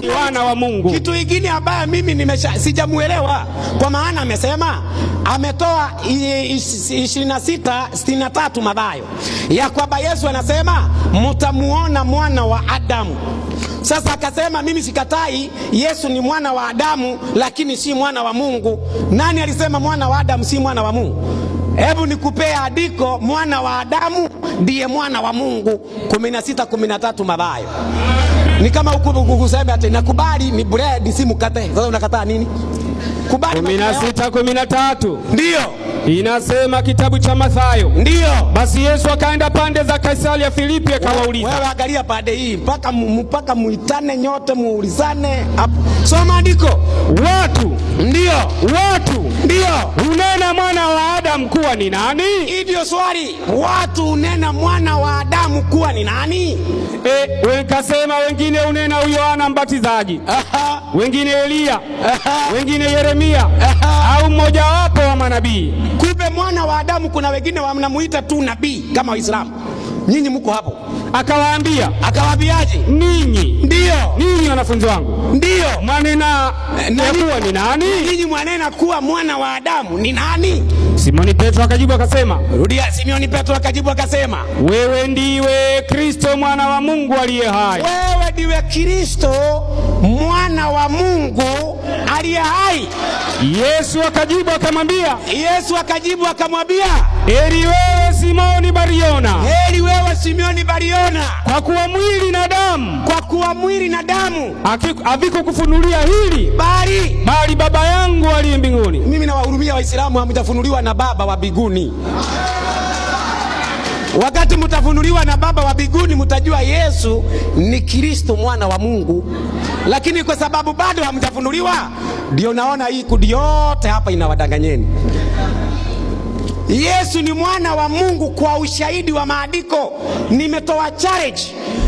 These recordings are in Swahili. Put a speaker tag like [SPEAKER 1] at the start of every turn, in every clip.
[SPEAKER 1] Ni wana wa Mungu.
[SPEAKER 2] Kitu ingine ambaye mimi nimesha sijamuelewa, kwa maana amesema ametoa 26:63 Mathayo ya kwamba Yesu anasema mtamuona mwana wa Adamu. Sasa akasema mimi sikatai Yesu ni mwana wa Adamu, lakini si mwana wa Mungu. Nani alisema mwana wa Adamu si mwana wa Mungu? Hebu nikupee andiko, mwana wa Adamu ndiye mwana wa Mungu, 16:13 Mathayo. Ni kama huku kusema ati nakubali ni bread si mkate. Sasa unakataa nini? Kubali majina yote.
[SPEAKER 1] 16:13
[SPEAKER 2] Ndio,
[SPEAKER 1] inasema kitabu cha Mathayo.
[SPEAKER 2] Ndio.
[SPEAKER 1] Basi Yesu akaenda pande za Kaisaria Filipi akawauliza.
[SPEAKER 2] Wewe angalia pande hii mpaka muitane nyote muulizane hapo. Soma andiko.
[SPEAKER 1] Watu
[SPEAKER 2] Ndio,
[SPEAKER 1] watu
[SPEAKER 2] ndio.
[SPEAKER 1] hunena mwana wa Adamu kuwa ni nani?
[SPEAKER 2] Hivyo swali, watu hunena mwana wa Adamu kuwa ni nani?
[SPEAKER 1] Wakasema wengine hunena huyo Yohana Mbatizaji, wengine Eliya, wengine Yeremia au mmojawapo wa manabii.
[SPEAKER 2] Kumbe mwana wa Adamu kuna wengine wanamuita tu nabii kama Waislamu. Nyinyi mko hapo.
[SPEAKER 1] Akawaambia,
[SPEAKER 2] Akawaambiaje?
[SPEAKER 1] Ninyi
[SPEAKER 2] Ndio,
[SPEAKER 1] ninyi wanafunzi wangu
[SPEAKER 2] ndio.
[SPEAKER 1] mwanena
[SPEAKER 2] Nani?
[SPEAKER 1] ya kuwa ni nani?
[SPEAKER 2] Ninyi mwanena kuwa mwana wa Adamu ni nani?
[SPEAKER 1] Simoni Petro akajibu akasema,
[SPEAKER 2] Rudia. Simioni Petro akajibu akasema,
[SPEAKER 1] wewe ndiwe Kristo mwana wa Mungu aliye hai.
[SPEAKER 2] Wewe ndiwe Kristo mwana wa Mungu aliye hai.
[SPEAKER 1] Yesu akajibu akamwambia,
[SPEAKER 2] Yesu akajibu akamwambia,
[SPEAKER 1] heri wewe Simoni Bariona,
[SPEAKER 2] heri wewe Simioni Bariona,
[SPEAKER 1] kwa kuwa mwili na damu
[SPEAKER 2] kwa kuwa mwili na damu
[SPEAKER 1] havikukufunulia hili,
[SPEAKER 2] bali
[SPEAKER 1] bali Baba yangu aliye mbinguni.
[SPEAKER 2] Mimi nawahurumia Waislamu, hamjafunuliwa na Baba wa mbinguni. Wakati mtafunuliwa na Baba wa mbinguni, mtajua Yesu ni Kristo mwana wa Mungu. Lakini kwa sababu bado hamjafunuliwa, ndio naona hii kundi yote hapa inawadanganyeni. Yesu ni mwana wa Mungu kwa ushahidi wa maandiko. Nimetoa challenge,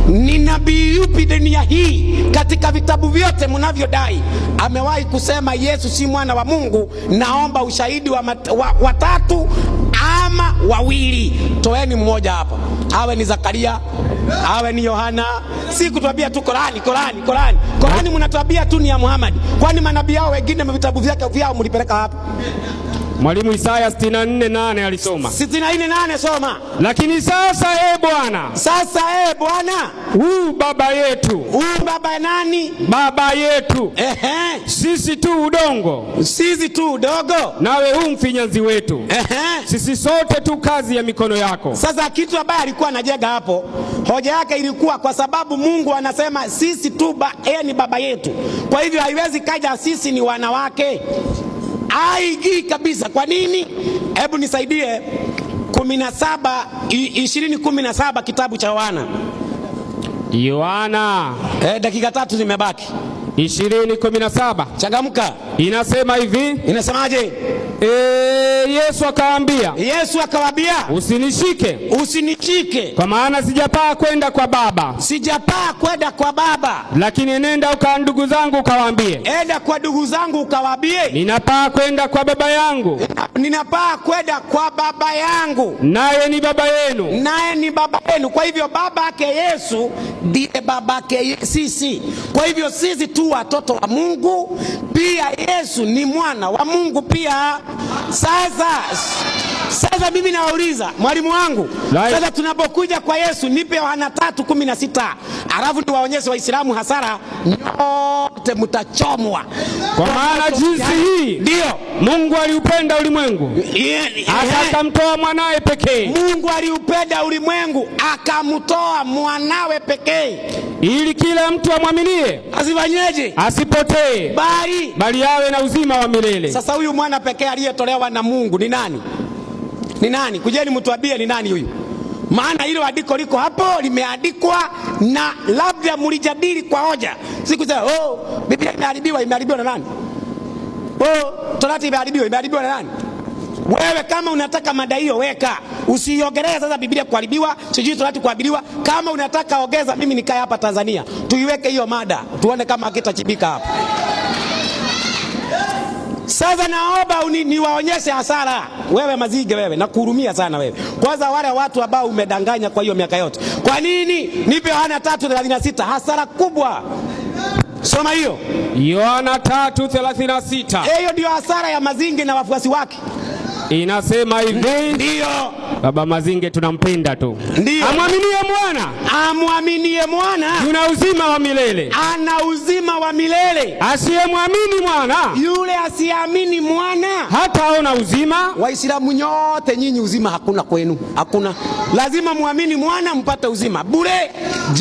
[SPEAKER 2] ni nabii yupi dunia hii katika vitabu vyote mnavyodai amewahi kusema Yesu si mwana wa Mungu? Naomba ushahidi wa watatu ama wawili. Toeni mmoja hapa, awe ni Zakaria, awe ni Yohana. Si kutuambia tu Korani, Korani, Korani, Korani, mnatuambia tu ni ya Muhammad. Kwani manabii hao wengine vitabu vyake vyao mlipeleka wapi?
[SPEAKER 1] Mwalimu, Isaya 64:8 alisoma.
[SPEAKER 2] 64:8 soma.
[SPEAKER 1] Lakini sasa, e Bwana,
[SPEAKER 2] Sasa e Bwana,
[SPEAKER 1] huu baba yetu,
[SPEAKER 2] huu baba nani?
[SPEAKER 1] Baba yetu, sisi tu udongo,
[SPEAKER 2] Sisi tu udogo,
[SPEAKER 1] nawe huu mfinyanzi wetu, sisi sote tu kazi ya mikono yako.
[SPEAKER 2] Sasa kitu ambaye alikuwa anajenga hapo, hoja yake ilikuwa kwa sababu Mungu anasema sisi tu yeye ni baba yetu, kwa hivyo haiwezi kaja sisi ni wanawake. Aigii kabisa. Kwa nini? Hebu nisaidie 17 20:17 kitabu cha Yohana.
[SPEAKER 1] Yohana
[SPEAKER 2] Dakika 3 zimebaki.
[SPEAKER 1] 20:17
[SPEAKER 2] Changamka.
[SPEAKER 1] Inasema hivi,
[SPEAKER 2] Inasemaje?
[SPEAKER 1] Yesu akaambia,
[SPEAKER 2] Yesu akawaambia,
[SPEAKER 1] usinishike,
[SPEAKER 2] usinishike,
[SPEAKER 1] kwa maana sijapaa kwenda kwa Baba,
[SPEAKER 2] sijapaa kwenda kwa Baba,
[SPEAKER 1] lakini nenda uka ndugu zangu ukawaambie,
[SPEAKER 2] enda kwa ndugu zangu ukawaambie,
[SPEAKER 1] ninapaa kwenda kwa Baba yangu,
[SPEAKER 2] ninapaa kwenda kwa Baba yangu,
[SPEAKER 1] naye ni Baba yenu,
[SPEAKER 2] naye ni Baba yenu. Kwa hivyo babake Yesu ndiye babake sisi. Kwa hivyo sisi tu watoto wa Mungu, pia Yesu ni mwana wa Mungu pia. Sasa mimi nawauliza mwalimu wangu, sasa tunapokuja kwa Yesu, nipe Yohana 3:16 alafu niwaonyeshe Waislamu hasara, nyote mtachomwa.
[SPEAKER 1] Kwa maana jinsi hii
[SPEAKER 2] ndio
[SPEAKER 1] Mungu aliupenda ulimwengu hata akamtoa mwanaye pekee,
[SPEAKER 2] Mungu aliupenda ulimwengu akamtoa mwanawe pekee,
[SPEAKER 1] ili kila mtu amwaminie
[SPEAKER 2] asifanyeje?
[SPEAKER 1] Asipotee,
[SPEAKER 2] bali
[SPEAKER 1] bali awe na uzima wa milele.
[SPEAKER 2] Sasa huyu mwana pekee aliyetolewa na Mungu ni nani? Ni nani? Kujeni mtuambie ni nani huyu? Maana hilo andiko liko hapo limeandikwa na labda mlijadili kwa hoja. Siku za oh, Biblia imeharibiwa, imeharibiwa na nani? Oh, Torati imeharibiwa, imeharibiwa na nani? Wewe kama unataka mada hiyo weka, usiogelee sasa Biblia kuharibiwa, sijui Torati kuharibiwa. Kama unataka ongeza, mimi nikae hapa Tanzania, tuiweke hiyo mada, tuone kama hakitachibika hapa. Sasa naomba niwaonyeshe hasara. Wewe Mazige, wewe nakuhurumia sana wewe. Kwanza wale watu ambao umedanganya kwa hiyo miaka yote. Kwa nini? Nipe Yohana 3:36, hasara kubwa. So Soma hiyo.
[SPEAKER 1] Yohana 3:36.
[SPEAKER 2] Hiyo ndiyo hasara ya Mazinge na wafuasi wake.
[SPEAKER 1] Inasema hivi.
[SPEAKER 2] Ndiyo.
[SPEAKER 1] Baba Mazinge tunampenda tu.
[SPEAKER 2] Ndiyo.
[SPEAKER 1] Amwaminie mwana
[SPEAKER 2] Amwaminie mwana
[SPEAKER 1] yuna uzima wa milele,
[SPEAKER 2] ana uzima wa milele.
[SPEAKER 1] Asiyemwamini mwana
[SPEAKER 2] Yule asiyeamini mwana
[SPEAKER 1] hataona uzima.
[SPEAKER 2] Waislamu nyote nyinyi uzima hakuna kwenu, hakuna. Lazima muamini mwana mpate uzima bure.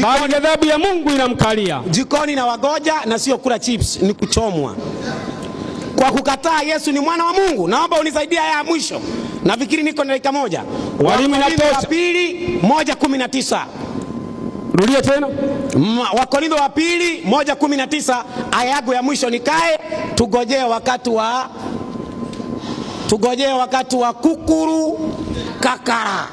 [SPEAKER 1] Bali ghadhabu ya Mungu inamkalia.
[SPEAKER 2] Jikoni na wagoja na sio kula chips, ni kuchomwa kwa kukataa Yesu ni mwana wa Mungu. Naomba unisaidie haya ya mwisho, nafikiri niko na dakika moja.
[SPEAKER 1] Walimu,
[SPEAKER 2] Wakorintho
[SPEAKER 1] inatosha.
[SPEAKER 2] wa pili 1:19.
[SPEAKER 1] Rudia tena.
[SPEAKER 2] Wakorintho wa pili 1:19, aya yangu ya mwisho nikae, tugojee wakati wa kukuru kakara.